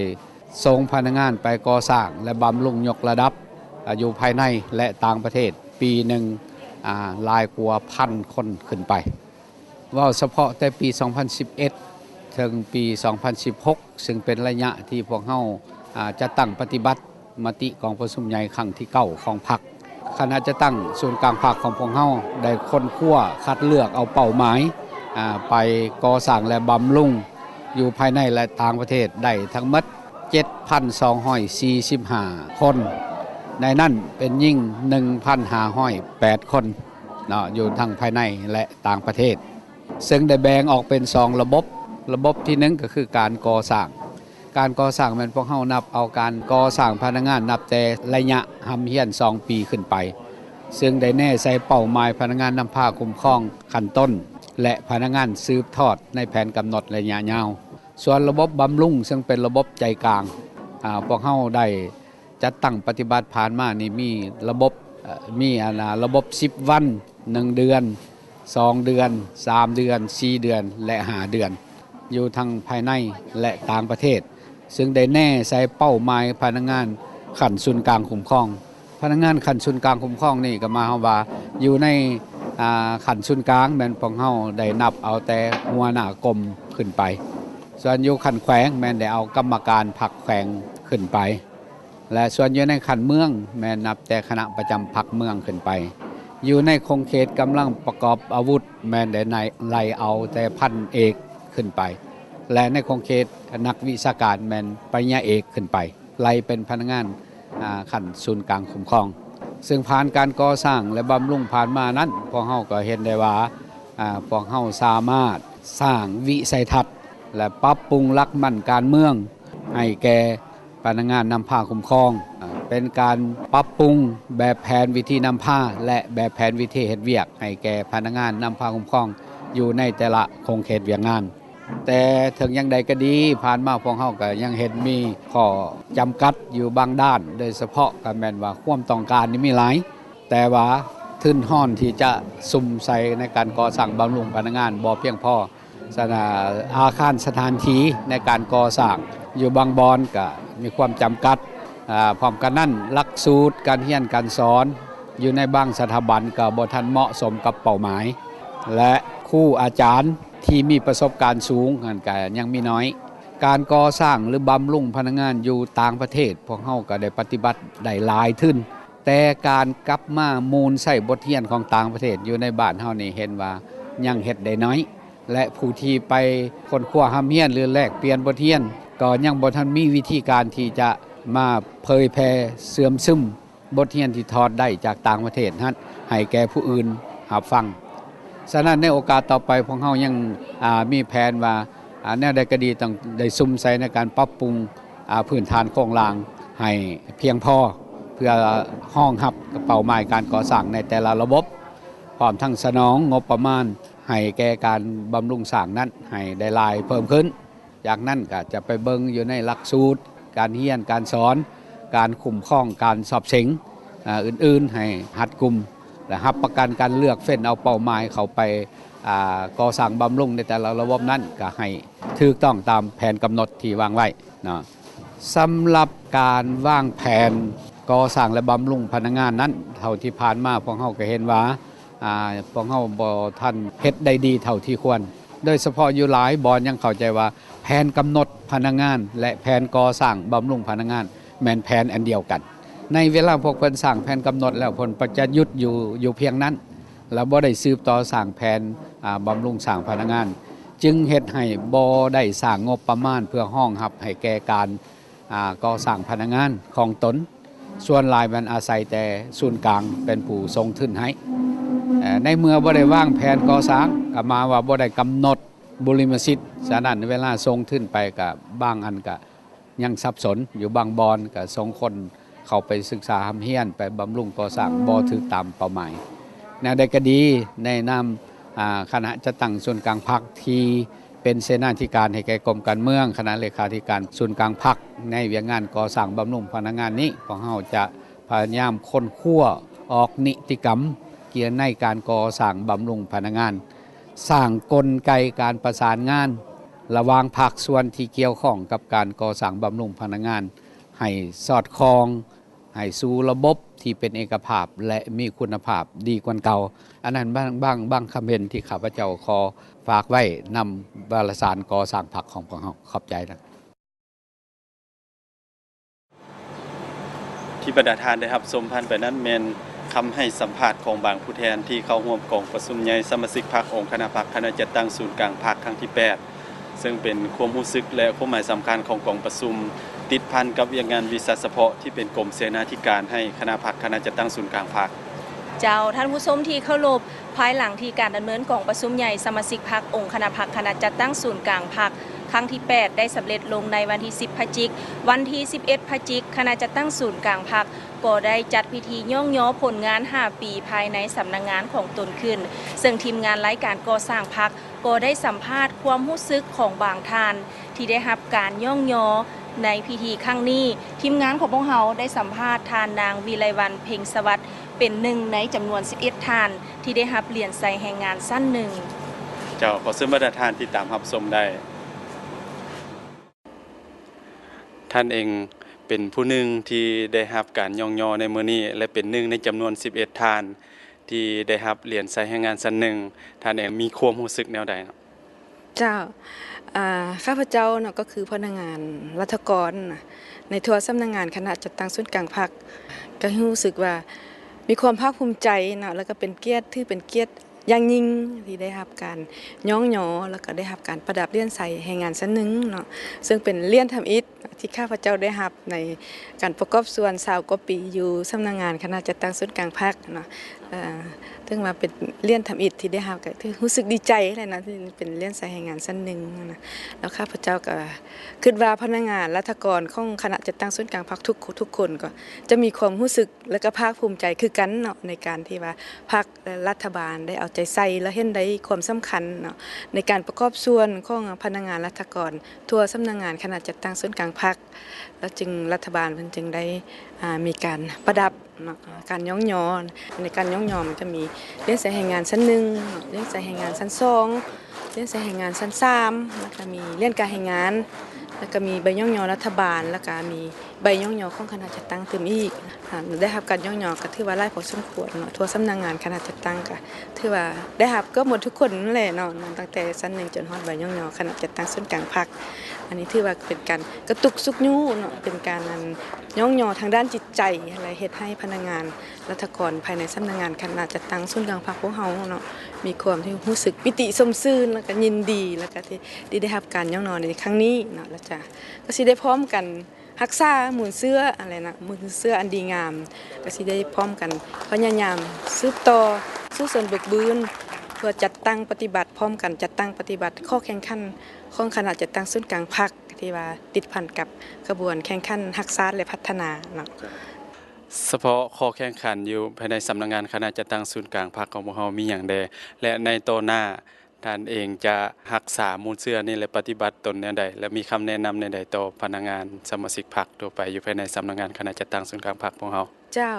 ສົ່ງພະນັກງານໄປກໍ່ສ້າງ ແລະ ບຳລຸງຍົກລະດັບ ອາ ຢູ່ພາຍໃນ ແລະ ຕ່າງປະເທດ ປີໜຶ່ງ ອາ ຫຼາຍກວ່າພັນຄົນຂຶ້ນໄປ. ເວົ້າສະເພາະແຕ່ປີສອງພັນສິບເອັດ ເຖິງປີສອງພັນສິບຫົກ ເຊິ່ງເປັນໄລຍະທີ່ພວກເຮົາ ອາ ຈັດຕັ້ງປະຕິບັດ ມະຕິກອງປະຊຸມໃຫຍ່ຄັ້ງທີເກົ້າຂອງພັກ. ຄະນະຈັດຕັ້ງສູນກາງພັກຂອງພວກເຮົາໄດ້ຄົ້ນຄວ້າຄັດເລືອກເອົາເປົ້າໝາຍ ອາ ໄປກໍ່ສ້າງ ແລະ ບຳລຸງຢູ່ພາຍໃນ ແລະ ຕ່າງປະເທດໄດ້ທັງໝົດເຈັດພັນສອງຮ້ອຍສີ່ສິບຫ້າຄົນ. ໃນນັ້ນເປັນຍິງໜຶ່ງພັນຫ້າຮ້ອຍແປດຄົນເນາະ ຢູ່ທັງພາຍໃນ ແລະ ຕ່າງປະເທດ. ເຊິ່ງໄດ້ແບ່ງອອກເປັນສອງລະບົບ. ລະບົບທີໜຶ່ງກໍຄືການກໍ່ສ້າງ. ການກໍ່ສ້າງແມ່ນພວກເຮົານັບເອົາການກໍ່ສ້າງພະນັກງານນັບແຕ່ໄລຍະຮ່ຳຮຽນສອງປີຂຶ້ນໄປ, ເຊິ່ງໄດ້ແນໃສ່ເປົ້າໝາຍພະນັກງານນຳພາຄຸ້ມຄອງຂັ້ນຕົ້ນ ແລະ ພະນັກງານສືບທອດໃນແຜນກຳນົດໄລຍະຍາວ. ສ່ວນລະບົບບຳລຸງເຊິ່ງເປັນລະບົບໃຈກາງ, ອາ, ພວກເຮົາໄດ້ ຈັດຕັ້ງປະຕິບັດຜ່ານມານີ້ມີລະບົບ ເອີ ມີອັນນະ ລະບົບສິບວັນ, ໜຶ່ງເດືອນ, ສອງເດືອນ, ສາມເດືອນ, ສີ່ເດືອນ ແລະ ຫ້າເດືອນ ຢູ່ທັງພາຍໃນ ແລະ ຕ່າງປະເທດ, ເຊິ່ງໄດ້ແນໃສ່ເປົ້າໝາຍພະນັກງານຂັ້ນສູນກາງຄຸ້ມຄອງ. ພະນັກງານຂັ້ນສູນກາງຄຸ້ມຄອງນີ້ກໍໝາຍຄວາມວ່າຢູ່ໃນ ອາ ຂັ້ນສູນກາງແມ່ນພວກເຮົາໄດ້ນັບເອົາແຕ່ຫົວໜ້າກົມຂຶ້ນໄປ, ສ່ວນຢູ່ຂັ້ນແຂວງແມ່ນໄດ້ເອົາກຳມະການພັກແຂວງຂຶ້ນໄປ. ແລະ ສ່ວນຢູ່ໃນຂັ້ນເມືອງແມ່ນນັບແຕ່ຄະນະປະຈຳພັກເມືອງຂຶ້ນໄປ, ຢູ່ໃນຂົງເຂດກຳລັງປະກອບອາວຸດແມ່ນໄດ້ໄລ່ເອົາແຕ່ພັນເອກຂຶ້ນໄປ ແລະ ໃນຂົງເຂດນັກວິຊາການແມ່ນປະລິນຍາເອກຂຶ້ນໄປ ໄລ່ເປັນພະນັກງານ ອາ ຂັ້ນສູນກາງຄຸ້ມຄອງ. ເຊິ່ງຜ່ານການກໍ່ສ້າງ ແລະ ບຳລຸງຜ່ານມານັ້ນ ພວກເຮົາກໍເຫັນໄດ້ວ່າ ອາ ພວກເຮົາສາມາດສ້າງວິໄສທັດ ແລະ ປັບປຸງຫຼັກໝັ້ນການເມືອງໃຫ້ແກ່ ພະນັກງານນຳພາຄຸ້ມຄອງ ເປັນການປັບປຸງແບບແຜນວິທີນຳພາ ແລະ ແບບແຜນວິທີເຮັດວຽກໃຫ້ແກ່ພະນັກງານນຳພາຄຸ້ມຄອງຢູ່ໃນແຕ່ລະຂົງເຂດວຽກງານ. ແຕ່ເຖິງຢ່າງໃດກໍດີ, ຜ່ານມາພວກເຮົາກໍຍັງເຫັນມີຂໍ້ຈຳກັດຢູ່ບາງດ້ານ, ໂດຍສະເພາະກໍແມ່ນວ່າຄວາມຕ້ອງການນີ້ມີຫຼາຍ, ແຕ່ວ່າທຶນຮອນທີ່ຈະສຸມໃສ່ໃນການກໍ່ສ້າງບຳລຸງພະນັກງານບໍ່ພຽງພໍ. ສະນະ ອາຄານສະຖານທີ່ໃນການກໍ່ສ້າງຢູ່ບາງບ່ອນກະມີຄວາມຈຳກັດ. ອາ ພ້ອມກັນນັ້ນ ຫຼັກສູດການຮຽນການສອນຢູ່ໃນບາງສະຖາບັນກະບໍ່ທັນເໝາະສົມກັບເປົ້າໝາຍ ແລະ ຄູອາຈານທີ່ມີປະສົບການສູງຫັ້ນກະຍັງມີໜ້ອຍ. ການກໍ່ສ້າງ ຫຼື ບຳລຸງພະນັກງານຢູ່ຕ່າງປະເທດ ພວກເຮົາກະໄດ້ປະຕິບັດໄດ້ຫຼາຍທຶນ. ແຕ່ການກັບມາມູນໃຊ້ບົດຮຽນຂອງຕ່າງປະເທດຢູ່ໃນບ້ານເຮົານີ້ເຫັນວ່າຍັງເຮັດໄດ້ໜ້ອຍ ແລະ ຜູ້ທີ່ໄປຄົ້ນຄວ້າຮ່ຳຮຽນ ຫຼື ແລກປ່ຽນບົດຮຽນ ກໍຍັງບໍ່ທັນມີວິທີການທີ່ຈະມາເຜີຍແຜ່ເຊື່ອມຊຶມບົດຮຽນທີ່ຖອດໄດ້ຈາກຕ່າງປະເທດຫັ້ນໃຫ້ແກ່ຜູ້ອື່ນຮັບຟັງ. ສະນັ້ນ ໃນໂອກາດຕໍ່ໄປ ພວກເຮົາຍັງ ອາ ມີແຜນວ່າ ອາ ແນວໃດກໍດີ ຕ້ອງໄດ້ສຸມໃສ່ໃນການປັບປຸງ ອາ ພື້ນຖານໂຄງລ່າງໃຫ້ພຽງພໍ ເພື່ອຮອງຮັບເປົ້າໝາຍການກໍ່ສ້າງໃນແຕ່ລະລະບົບ, ພ້ອມທັງສະໜອງງົບປະມານໃຫ້ແກ່ການບຳລຸງສ້າງນັ້ນໃຫ້ໄດ້ຫຼາຍເພີ່ມຂຶ້ນ. ຈາກນັ້ນກໍຈະໄປເບິ່ງຢູ່ໃນຫຼັກສູດການຮຽນການສອນ, ການຄຸ້ມຄອງການສອບເສັງ ອາ ອື່ນໆ ໃຫ້ຮັດກຸມ ແລະ ຮັບປະກັນການເລືອກເຟ້ນເອົາເປົ້າໝາຍເຂົ້າໄປ ອາ ກໍ່ສ້າງບຳລຸງໃນແຕ່ລະລະບົບນັ້ນ ກໍໃຫ້ຖືກຕ້ອງຕາມແຜນກຳນົດທີ່ວາງໄວ້ເນາະ. ສຳລັບການວາງແຜນກໍ່ສ້າງ ແລະ ບຳລຸງພະນັກງານນັ້ນ ເທົ່າທີ່ຜ່ານມາພວກເຮົາກໍເຫັນວ່າ ອາ ພວກເຮົາບໍ່ທັນເຮັດໄດ້ດີເທົ່າທີ່ຄວນ, ໂດຍສະເພາະຢູ່ຫຼາຍບ່ອນຍັງເຂົ້າໃຈວ່າແຜນກຳນົດພະນັກງານ ແລະ ແຜນກໍ່ສ້າງບຳລຸງພະນັກງານແມ່ນແຜນອັນດຽວກັນ. ໃນເວລາພວກເພິ່ນສ້າງແຜນກຳນົດແລ້ວ ເພິ່ນກໍຈະຢຸດຢູ່ ຢູ່ພຽງນັ້ນ ແລະ ບໍ່ໄດ້ສືບຕໍ່ສ້າງແຜນ ອາ ບຳລຸງສ້າງພະນັກງານ ຈຶ່ງເຮັດໃຫ້ບໍ່ໄດ້ສ້າງງົບປະມານເພື່ອຮອງຮັບໃຫ້ແກ່ການ ອາ ກໍ່ສ້າງພະນັກງານຂອງຕົນ. ສ່ວນຫຼາຍແມ່ນອາໄສແຕ່ສູນກາງເປັນຜູ້ສົ່ງທຶນໃຫ້. ເອີ ໃນເມື່ອບໍ່ໄດ້ວາງແຜນກໍ່ສ້າງ ກໍໝາຍວ່າບໍ່ໄດ້ກຳນົດບຸລິມະສິດ, ສະນັ້ນເວລາສົ່ງທຶນໄປກໍບາງອັນກໍຍັງສັບສົນຢູ່, ບາງບ່ອນກໍສົ່ງຄົນເຂົ້າໄປສຶກສາຮ່ຳຮຽນ, ໄປບຳລຸງກໍ່ສ້າງບໍ່ຖືກຕາມເປົ້າໝາຍ. ແນວໃດກໍດີ, ໃນນາມ ອາ ຄະນະຈັດຕັ້ງສູນກາງພັກທີ່ ເປັນເສນາທິການໃຫ້ແກ່ກົມການເມືອງ, ຄະນະເລຂາທິການສູນກາງພັກ ໃນວຽກງານກໍ່ສ້າງບຳລຸງພະນັກງານນີ້, ພວກເຮົາຈະພະຍາຍາມຄົ້ນຄວ້າອອກນິຕິກຳກ່ຽວໃນການກໍ່ສ້າງບຳລຸງພະນັກງານ, ສ້າງກົນໄກການປະສານງານລະຫວ່າງພາກສ່ວນທີ່ກ່ຽວຂ້ອງກັບການກໍ່ສ້າງບຳລຸງພະນັກງານໃຫ້ສອດຄ່ອງ ໃຫ້ສູ່ລະບົບທີ່ເປັນເອກະພາບ ແລະ ມີຄຸນນະພາບດີກວ່າເກົ່າ. ອັນນັ້ນບາງ ບາງ ບາງຄຳເຫັນທີ່ຂ້າພະເຈົ້າຂໍຝາກໄວ້ນຳວາລະສານກໍ່ສ້າງພັກຂອງພວກເຮົາ. ຂອບໃຈນະ. ທີ່ບັນດາທ່ານໄດ້ຮັບຊົມຜ່ານໄປນັ້ນ ແມ່ນຄຳໃຫ້ສຳພາດຂອງບາງຜູ້ແທນທີ່ເຂົ້າຮ່ວມກອງປະຊຸມໃຫຍ່ສະມາຊິກພັກ ອົງຄະນະພັກ ຄະນະຈັດຕັ້ງສູນກາງພັກຄັ້ງທີແປດ ເຊິ່ງເປັນຄວາມຮູ້ສຶກ ແລະ ຄວາມໝາຍສຳຄັນຂອງກອງປະຊຸມ ຕິດພັນກັບວຽກງານວິຊາສະເພາະທີ່ເປັນກົມເສນາທິການໃຫ້ຄະນະພັກ ຄະນະຈັດຕັ້ງສູນກາງພັກ. ເຈົ້າ, ທ່ານຜູ້ຊົມທີ່ເຄົາລົບ, ພາຍຫຼັງທີ່ການດຳເນີນກອງປະຊຸມໃຫຍ່ສະມາຊິກພັກ ອົງຄະນະພັກ ຄະນະຈັດຕັ້ງສູນກາງພັກ ຄັ້ງທີແປດ ໄດ້ສຳເລັດລົງໃນວັນທີສິບພະຈິກ, ວັນທີສິບເອັດພະຈິກ ຄະນະຈັດຕັ້ງສູນກາງພັກ ກໍໄດ້ຈັດພິທີຍ້ອງຍໍຜົນງານຫ້າປີພາຍໃນສຳນັກງານຂອງຕົນຂຶ້ນ, ເຊິ່ງທີມງານລາຍການກໍ່ສ້າງພັກ ກໍໄດ້ສຳພາດຄວາມຮູ້ສຶກຂອງບາງທ່ານທີ່ໄດ້ຮັບການຍ້ອງຍໍໃນພິທີຄັ້ງນີ້. ທີມງານຂອງພວກເຮົາໄດ້ສຳພາດທ່ານນາງ ວິໄລວັນ ເພັງສະຫວັດ ເປັນໜຶ່ງໃນຈຳນວນສິບເອັດທ່ານທີ່ໄດ້ຮັບຫຼຽນໄຊແຮງງານຊັ້ນໜຶ່ງ. ເຈົ້າ, ຂໍເຊີນບັນດາທ່ານຕິດຕາມຮັບຊົມໄດ້. ທ່ານເອງເປັນຜູ້ໜຶ່ງທີ່ໄດ້ຮັບການຍ້ອງຍໍໃນມື້ນີ້ ແລະ ເປັນໜຶ່ງໃນຈຳນວນສິບເອັດທ່ານ ທີ່ໄດ້ຮັບຫຼຽນໄຊແຮງງານຊັ້ນໜຶ່ງ. ທ່ານເອງມີຄວາມຮູ້ສຶກແນວໃດເນາະ? ເຈົ້າ, ອາ, ຂ້າພະເຈົ້າເນາະ ກໍຄືພະນັກງານລັດຖະກອນນະ ໃນທົ່ວສຳນັກງານຄະນະຈັດຕັ້ງສູນກາງພັກ ກໍຮູ້ສຶກວ່າມີຄວາມພາກພູມໃຈເນາະ ແລ້ວກໍເປັນກຽດ, ຖືເປັນກຽດຢ່າງຍິ່ງທີ່ໄດ້ຮັບການຍ້ອງຍໍ ແລ້ວກໍໄດ້ຮັບການປະດັບຫຼຽນໄຊແຮງງານຊັ້ນໜຶ່ງເນາະ, ເຊິ່ງເປັນຫຼຽນທຳອິດ ທີ່ຂ້າພະເຈົ້າໄດ້ຮັບໃນການປະກອບສ່ວນຊາວກວ່າປີຢູ່ສຳນັກງານຄະນະຈັດຕັ້ງສູນກາງພັກເນາະ. ເອີ ເຖິງວ່າເປັນຫຼຽນທຳອິດທີ່ໄດ້ຮັບ ກໍຖື ຮູ້ສຶກດີໃຈແຫຼະເນາະ ທີ່ເປັນຫຼຽນໄຊແຮງງານຊັ້ນໜຶ່ງນະ. ແລ້ວຂ້າພະເຈົ້າກໍຄິດວ່າພະນັກງານລັດຖະກອນຂອງຄະນະຈັດຕັ້ງສູນກາງພັກທຸກ ທຸກຄົນກໍຈະມີຄວາມຮູ້ສຶກ ແລະ ກໍພາກພູມໃຈຄືກັນເນາະ ໃນການທີ່ວ່າພັກ ແລະ ລັດຖະບານໄດ້ເອົາໃຈໃສ່ ແລະ ເຫັນໄດ້ຄວາມສຳຄັນເນາະ ໃນການປະກອບສ່ວນຂອງພະນັກງານລັດຖະກອນທົ່ວສຳນັກງານຄະນະຈັດຕັ້ງສູນກາງພັກ ແລ້ວຈຶ່ງລັດຖະບານເພິ່ນຈຶ່ງໄດ້ ອາ ມີການປະດັບເນາະ ການຍ້ອງຍໍ. ໃນການຍ້ອງຍໍມັນຈະມີຫຼຽນໄຊແຮງງານຊັ້ນໜຶ່ງເນາະ, ຫຼຽນໄຊແຮງງານຊັ້ນສອງ, ຫຼຽນໄຊແຮງງານຊັ້ນສາມ, ແລ້ວກໍມີຫຼຽນການແຮງງານ, ແລ້ວກໍມີໃບຍ້ອງຍໍລັດຖະບານ, ແລ້ວກໍມີ ໃບຍ້ອງຍໍຂອງຄະນະຈັດຕັ້ງຕື່ມອີກ. ອາ ໄດ້ຮັບການຍ້ອງຍໍກໍຖືວ່າຫຼາຍພໍສົມຄວນເນາະ, ທົ່ວສຳນັກງານຄະນະຈັດຕັ້ງກໍຖືວ່າໄດ້ຮັບເກືອບໝົດທຸກຄົນແຫຼະເນາະ, ຕັ້ງແຕ່ຊັ້ນໜຶ່ງຈົນຮອດໃບຍ້ອງຍໍຄະນະຈັດຕັ້ງສູນກາງພັກ. ອັນນີ້ຖືວ່າເປັນການກະຕຸກຊຸກຍູ້ເນາະ, ເປັນການ ອັນ ຍ້ອງຍໍທາງດ້ານຈິດໃຈ ແລະ ເຮັດໃຫ້ພະນັກງານລັດຖະກອນພາຍໃນສຳນັກງານຄະນະຈັດຕັ້ງສູນກາງພັກພວກເຮົາເນາະ ມີຄວາມທີ່ຮູ້ສຶກປີຕິຊົມຊື່ນ ແລ້ວກໍຍິນດີ ແລ້ວກໍທີ່ ທີ່ໄດ້ຮັບການຍ້ອງຍໍໃນຄັ້ງນີ້ເນາະ. ແລ້ວຈະ ກໍຊິໄດ້ພ້ອມກັນ ຮັກສາມູນເຊື້ອ ອັນແຫຼະນະ ມູນເຊື້ອອັນດີງາມ, ກໍຊິໄດ້ພ້ອມກັນພະຍາຍາມສືບຕໍ່ສູ້ຊົນບຶກບືນ ເພື່ອຈັດຕັ້ງປະຕິບັດ ພ້ອມກັນຈັດຕັ້ງປະຕິບັດຂໍ້ແຂ່ງຂັນຂອງຄະນະຈັດຕັ້ງສູນກາງພັກ ທີ່ວ່າຕິດພັນກັບຂະບວນແຂ່ງຂັນຮັກຊາດ ແລະ ພັດທະນາເນາະ. ສະເພາະຂໍ້ແຂ່ງຂັນຢູ່ພາຍໃນສຳນັກງານຄະນະຈັດຕັ້ງສູນກາງພັກຂອງພວກເຮົາມີຫຍັງແດ່ ແລະ ໃນຕໍ່ໜ້າ ທ່ານເອງຈະຮັກສາມູນເຊື້ອນີ້ ແລະ ປະຕິບັດຕົນແນວໃດ ແລະ ມີຄຳແນະນຳແນວໃດຕໍ່ພະນັກງານສະມາຊິກພັກທົ່ວໄປຢູ່ພາຍໃນສຳນັກງານຄະນະຈັດຕັ້ງສູນກາງພັກຂອງເຮົາ? ເຈົ້າ,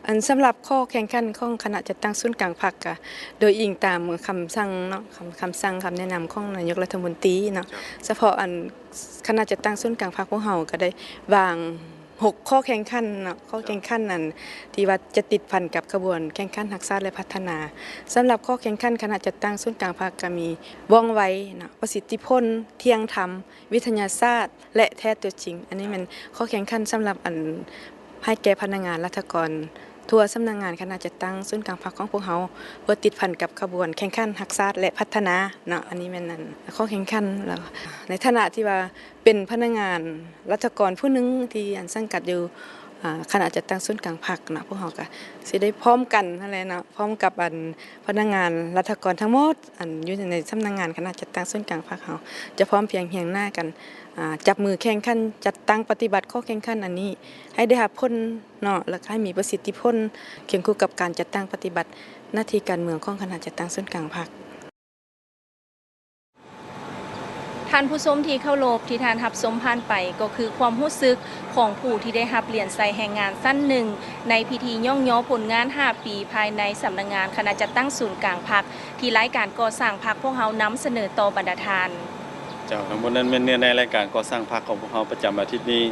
ອັນ ສຳລັບຂໍ້ແຂ່ງຂັນຂອງຄະນະຈັດຕັ້ງສູນກາງພັກ ກະໂດຍອີງຕາມຄຳສັ່ງເນາະ, ຄຳ ຄຳສັ່ງ ຄຳແນະນຳຂອງນາຍົກລັດຖະມົນຕີເນາະ. ເຈົ້າ. ສະເພາະ ອັນ ຄະນະຈັດຕັ້ງສູນກາງພັກພວກເຮົາກໍໄດ້ວາງ ຫົກຂໍ້ແຂ່ງຂັນເນາະ, ຂໍ້ແຂ່ງຂັນນັ້ນທີ່ວ່າຈະຕິດພັນກັບຂະບວນແຂ່ງຂັນຮັກຊາດ ແລະ ພັດທະນາ. ສຳລັບຂໍ້ແຂ່ງຂັນຄະນະຈັດຕັ້ງສູນກາງພັກກໍມີ ວ່ອງໄວເນາະ, ປະສິດທິຜົນ, ທ່ຽງທຳ, ວິທະຍາສາດ ແລະ ແທ້ຕົວຈິງ. ອັນນີ້ແມ່ນຂໍ້ແຂ່ງຂັນສຳລັບ ອັນ ໃຫ້ແກ່ພະນັກງານລັດຖະກອນທົ່ວສຳນັກງານຄະນະຈັດຕັ້ງສູນກາງພັກຂອງພວກເຮົາ ເພື່ອຕິດພັນກັບຂະບວນແຂ່ງຂັນຮັກຊາດ ແລະ ພັດທະນາເນາະ. ອັນນີ້ແມ່ນອັນຂໍ້ແຂ່ງຂັນ ແລ້ວໃນຖານະທີ່ວ່າເປັນພະນັກງານລັດຖະກອນຜູ້ໜຶ່ງທີ່ອັນສັງກັດຢູ່ ອາ ຄະນະຈັດຕັ້ງສູນກາງພັກເນາະ, ພວກເຮົາກະຊິໄດ້ພ້ອມກັນຫັ້ນແຫຼະເນາະ, ພ້ອມກັບອັນພະນັກງານລັດຖະກອນທັງໝົດ ອັນຢູ່ໃນສຳນັກງານຄະນະຈັດຕັ້ງສູນກາງພັກເຮົາ ຈະພ້ອມພຽງຮຽງໜ້າກັນ ອາ ຈັບມືແຂ່ງຂັນ ຈັດຕັ້ງປະຕິບັດຂໍ້ແຂ່ງຂັນອັນນີ້ໃຫ້ໄດ້ຮັບຜົນເນາະ ແລະ ໃຫ້ມີປະສິດທິຜົນ ຄຽງຄູ່ກັບການຈັດຕັ້ງປະຕິບັດໜ້າທີ່ການເມືອງຂອງຄະນະຈັດຕັ້ງສູນກາງພັກ. ທ່ານຜູ້ຊົມທີ່ເຄົາລົບ, ທີ່ທ່ານຮັບຊົມຜ່ານໄປ ກໍຄືຄວາມຮູ້ສຶກຂອງຜູ້ທີ່ໄດ້ຮັບຫຼຽນໄຊແຮງງານຊັ້ນໜຶ່ງ ໃນພິທີຍ້ອງຍໍຜົນງານຫ້າປີ ພາຍໃນສຳນັກງານຄະນະຈັດຕັ້ງສູນກາງພັກ ທີ່ລາຍການກໍ່ສ້າງພັກພວກເຮົານຳສະເໜີຕໍ່ບັນດາທ່ານ. ເຈົ້າ, ທັງໝົດນັ້ນແມ່ນເນື້ອໃນລາຍການກໍ່ສ້າງພັກຂອງພວກເຮົາປະຈຳອາທິດນີ້.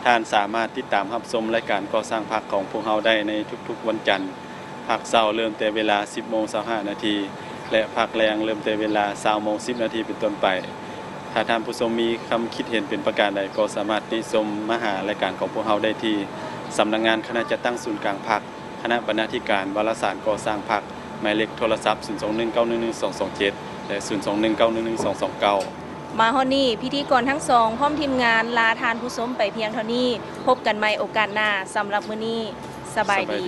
ທ່ານສາມາດຕິດຕາມຮັບຊົມລາຍການກໍ່ສ້າງພັກຂອງພວກເຮົາໄດ້ໃນທຸກໆວັນຈັນ. ພາກເຊົ້າເລີ່ມແຕ່ເວລາສິບໂມງຊາວຫ້ານາທີ ແລະ ພາກແລງເລີ່ມແຕ່ເວລາຊາວໂມງສິບນາທີເປັນຕົ້ນໄປ. ຖ້າທ່ານຜູ້ຊົມມີຄຳຄິດເຫັນເປັນປະການໃດ ກໍສາມາດຕິຊົມມາຫາລາຍການຂອງພວກເຮົາໄດ້ທີ່ສຳນັກງານຄະນະຈັດຕັ້ງສູນກາງພັກ, ຄະນະບັນນາທິການວາລະສານກໍ່ສ້າງພັກ, ໝາຍເລກໂທລະສັບ ສູນສອງໜຶ່ງເກົ້າໜຶ່ງໜຶ່ງສອງສອງເຈັດ ແລະ ສູນສອງໜຶ່ງເກົ້າໜຶ່ງໜຶ່ງສອງສອງເກົ້າ. ມາຮອດນີ້ ພິທີກອນທັງສອງ ພ້ອມທີມງານລາທ່ານຜູ້ຊົມໄປພຽງເທົ່ານີ້. ພົບກັນໃໝ່ໂອກາດໜ້າ. ສຳລັບມື້ນີ້ ສະບາຍດີ.